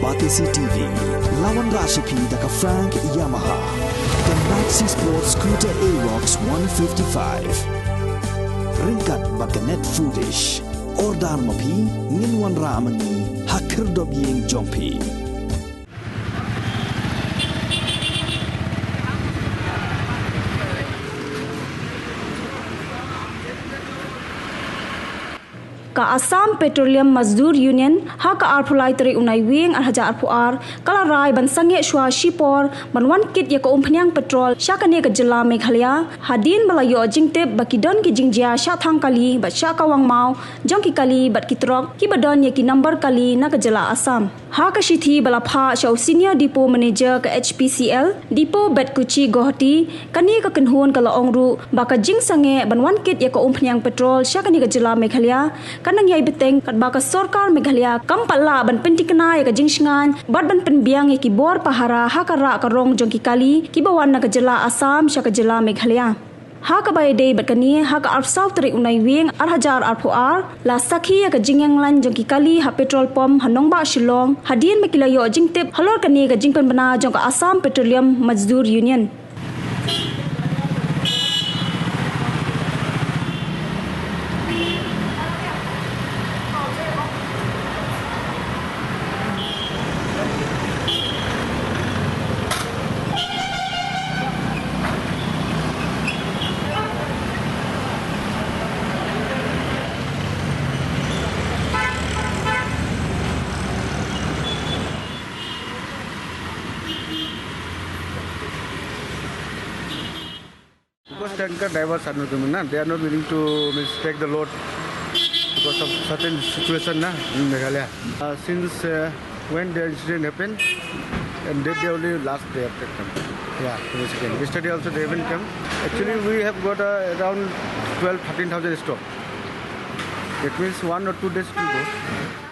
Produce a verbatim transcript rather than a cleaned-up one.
Batesi T V, la wanrah sha phi da ka Frank Yamaha, ka Maxi Sport Scooter Aerox one fifty-five. Ryngkat bad ka Net Foodish. Order ma phi, ngin wanrah ma ngi ha khyrdop ïing jong phi. Ka Assam Petroleum Mazdoor Union, ha ka arphew lai tarik u Naiwieng ar hajar arphew ar, ka la rai ban sangeh shuwa shipor ban wan kit ïa ka umphniang petrol sha kane ka jylla Meghalaya, hadien ba la ïoh jingtip ba ki don ki jingjia shah thang kali bad shah kawang maw jong ki kali bad ki trok kiba don ïa ki number kali na ka jylla Assam. Ha ka shithi ba la phah sha u Senior Depot Manager ka H P C L, Depot Betkuchi Guwahati, kane ka kynhun ka la ong ruh ba ka jingsangeh ban wan kit ïa ka umphniang petrol sha kane ka jylla Meghalaya ka nang ïai bteng katba ka sorkar Meghalaya kam pat lah ban pyntikna ïa ka jingshngaiñ bad ban pynbiang ïa ki bor pahara ha ka rah ka rong jong ki kali kiba wan na ka jylla Assam sha ka jylla Meghalaya. Ha kaba ïadei bad kane, ha ka arphew saw tarik u Naiwieng ar hajar arphew ar, la sakhi ïa ka jingïalang jong ki kali ha petrol pump ha nongbah Shillong, hadien ba ki la ïoh jingtip halor kane ka jingpynbna jong ka Assam Petroleum Mazdoor Union. Because tanker drivers are not coming, na, they are not willing to, means, take the load because of certain situation, na, in Meghalaya. Uh, since, uh, when the incident happened, and that day only last they have taken. Yeah, for the second. Yesterday also they haven't come. Actually, we have got, uh, around twelve, thirteen thousand stock. It means one or two days to go.